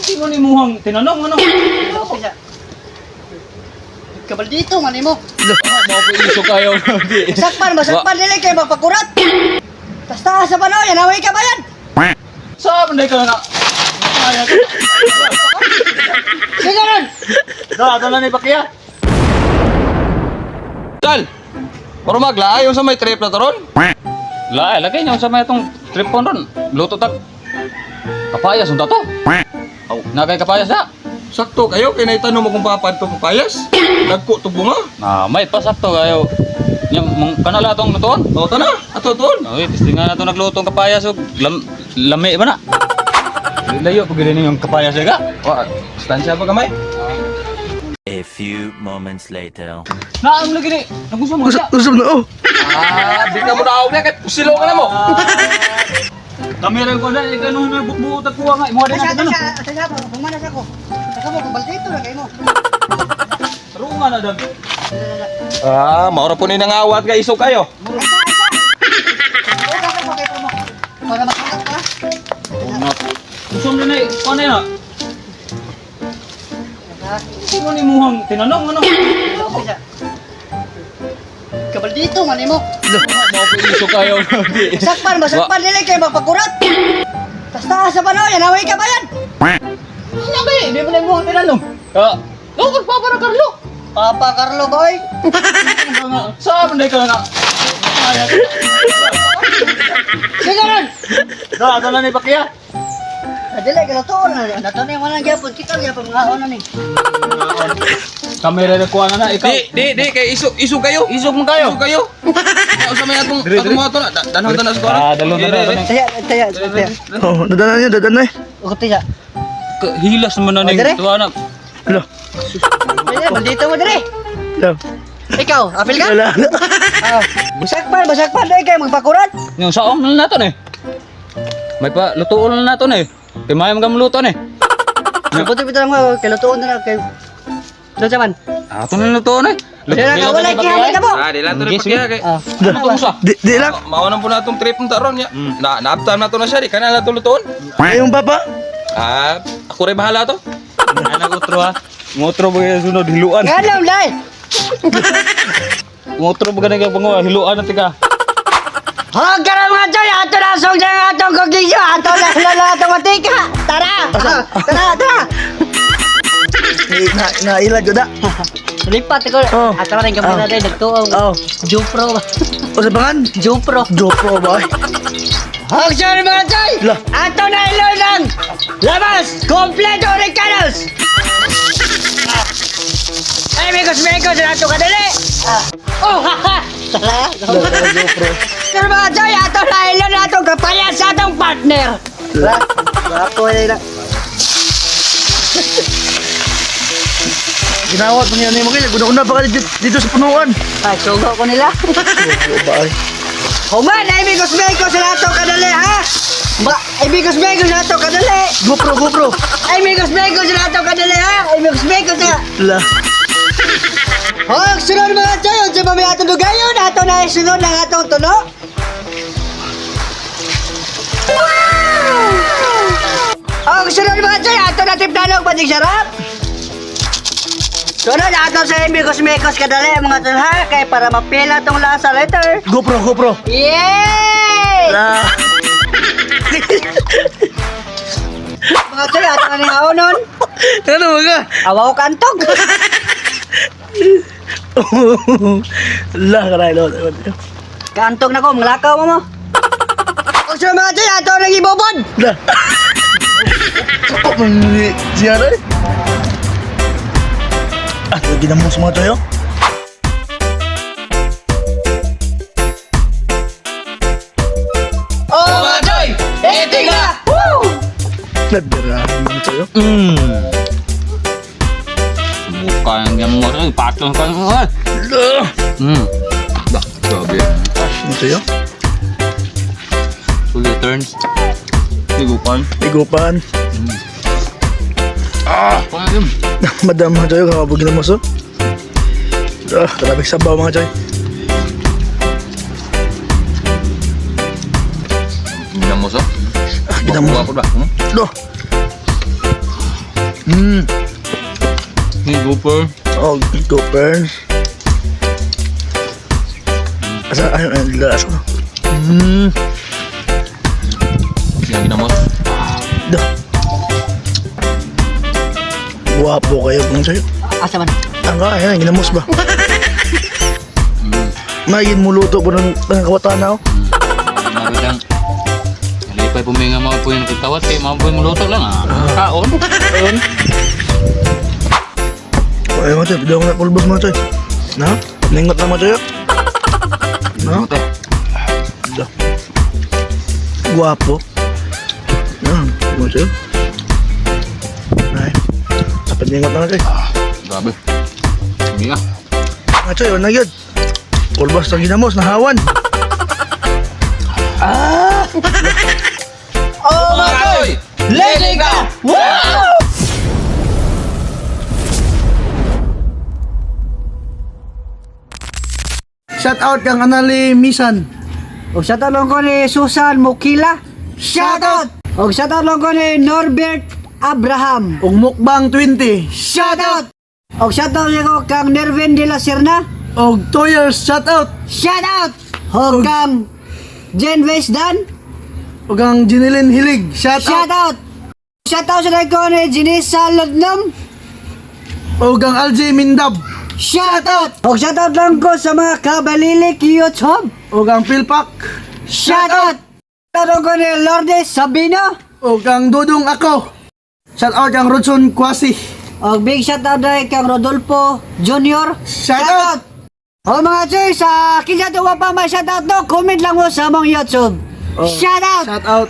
Sino ni muhang tinanong ano? Kabal dito man nimo. Mao po iso kayo. Sakpan, masakpan dili kay magpakurat. Tas taas sa panaw, yan away ka bayan. Sa man ka na. Sige ron. Da, ato na ni Bakya. Tal! Pero maglaay sa may trip na taron. La, lagay niyo sa may itong trip ron. Luto tag. Kapayas unta to. Aw. Nagay kapayas na. Sakto kayo kay naitanong mo kung papad to papayas. Nagko to bunga. Na, may pasakto kayo. Nya mong kanala tong lutoon. O tana, ato ton. Oy, testing nga na to nagluto ang kapayas og lami ba na? Layo pag gini yung kapayas ka. Wa, stansya pa gamay. A few moments later. Naam lagi ni. Nagusto mo siya. Usap na oh. Ah, di ka mo na na kay pusilo ka na mo. Kamera ko na ikaw nung nagbubuot at kuha nga. Imo din Asa natin ano. sa asa sa humana sa ko. Saka mo kabal dito na kay mo. Runga na dag. Ah, maura po ni nangawat kay iso kayo. Asa asa. O ka mo kay promo. Para makakat ka. Gusto mo na kuha na yun. Ha? Sino ni muhang tinanong ano? Kabal dito man nimo. Mao po iso kayo. Sakpan, masakpan dili kay magpakurat. Tas taas sa panaw, yan away ka bayan. Ano ba Di mo na muhang tinanong. Ah, oh, Papa na Carlo. Papa Carlo boy. Sa man ka na. Sige ron. Da, ato na ni Bakya. Dili kay lutoon na. Nato na wala gyapon kita gyapon mga ono ni. Kamera na kuha na na ikaw. Di, di, di kay iso iso kayo. Isog mo kayo. Iso kayo. Usa may atong atong mga to na. Danhon ta na sa Ah, dalon na na. Taya, taya, taya. Oh, dadana niya, dadana eh. O taya. Hilas naman na Oh, ning dire. tuwa na. Hello. Taya, bandito mo dire. Hello. Ikaw, apil ka? Wala. Ah, basakpan, basakpan dili kay magpakurat. Yung saong na nato eh. May pa lutuon na nato eh. Kay maayo man luto eh. Buti bitaw mo kay lutoon na lang kay Doon man. Ato na lutuon eh. Dili ka wala kihamay na mo. Ah, di lang to ni Sige, Pakya kay. Ah, Luto mo sa. Di, di lang. Mao nang po na atong trip ta ron ya. Na naabtan na to na siya di kana na to lutoon. Ay, yung papa. Ah, ako rin bahala to. Ana utro ha. Ngotro ba yung sunod hiluan. Ngalam dai. Ngotro ba ganang pango hiluan na tika. Hag mga joy, ato na song na atong kogisyo, ato na lolo atong matika. Tara! Ah, tara, tara. Na, nailag ko da. Lipat ko. Oh. Ato rin kami na rin nagtuong. Oh. Jupro. O sa bangan? Jupro. Jopro ba? Hag sure mga joy. Lah. Ato na ilo ng labas kompleto Ricardos. Ay, mikos mikos na ato kadali. Ah. Oh, ha ha. Tara. Jopro. Sir mga joy, ato na ilo na atong kapaya sa atong partner. Tara. Ako na. Ginawat mo niya ni mo kaya. Una-una pa ka dito, dito sa punuan. Ay, sugo ko nila. Jopro ba ay? Human, ay mikos mikos na ato kadali ha. Ba, ay mikos mikos na ato kadali. GoPro, GoPro. Ay mikos mikos na ato kadali ha. Ay mikos mikos na. La. Hog, sunod mga joy, unsa ba may atong dugayon? Ato na sunod ng atong tuno. Wow! Og sunod mga joy, ato na timplalog padig sarap. Sunod ato sa mikos mikos kadali mga tol ha, kay para mapila tong lasa later. GoPro, GoPro. Yay! La. Mga tol, ato na ning aonon. Ano mga? Awaw kantog. La, karay lo. Kantog na ko, manglakaw mo mo. Og sunod mga tol, ato nang ibobod. La. Oh, man, siya na eh. Ah, lagi na mo sa mga tayo. Oh, Mga Joy, eating na! Woo! Nabira mga tayo. Bukan yang mo rin patong ka. La. Bah, grabe. Ano tayo? Two turns. Tigupan. Igupan. Ah, yun. Madam mga tayo, kakabog na mo so. Ah, grabe sabaw mga tayo. Ginamos oh. Ah, ginamos. Kuha ko ba? Hmm? Lo. Ni gopher. Oh, go burns. Asa ay ay asa ko. Yang ginamos. Da. Guwapo kayo mga choy. Asa man? Ang kaya, ginamos ba? Magin mo luto po ng kawataan na oh. Marudang. Alipay puminga mga po yung nagtawat kay mga po yung muluto lang ah. Kaon. Ayun. Ay, mga choy, daw na pulbos mga choy. Na? Ningot na mga choy. Na? Ate. Da. Guwapo. Na, mga choy. Ay. Dapat ningot na mga choy. Grabe. Hindi ah. Mga choy, wala na yun. Pulbos ng ginamos, nahawan. Oh, mga choy! Lady ka! Wow! Shout out kang Anali Misan. Og shout out lang ko ni Susan Mukila. Shout out! Og shout out lang ko ni Norbert Abraham. Ug Mukbang 20. Shout out! Og shout out lang ko kang Nervin de la Serna. Og 2 years shout out. Shout out! Og kang Jen Westdan. Ug ang Jinilin Hilig. Shout Shout out! Shout out sa ko ni Janisa Ludnum. Ug ang Alj Mindab. Shout out! Og shout out lang ko sa mga kabalilik YouTube. Ug ang Philpak. Shout out! Shout out ko ni Lourdes Sabino. Ug ang Dudong Ako. Shout out kang Rodson Kwasi. Og big shout out dahil kang Rodolfo Jr. Shout out! O mga choy, sa kinsa tuwa pa may shout out no, comment lang mo sa among YouTube. Shout out! Shout out.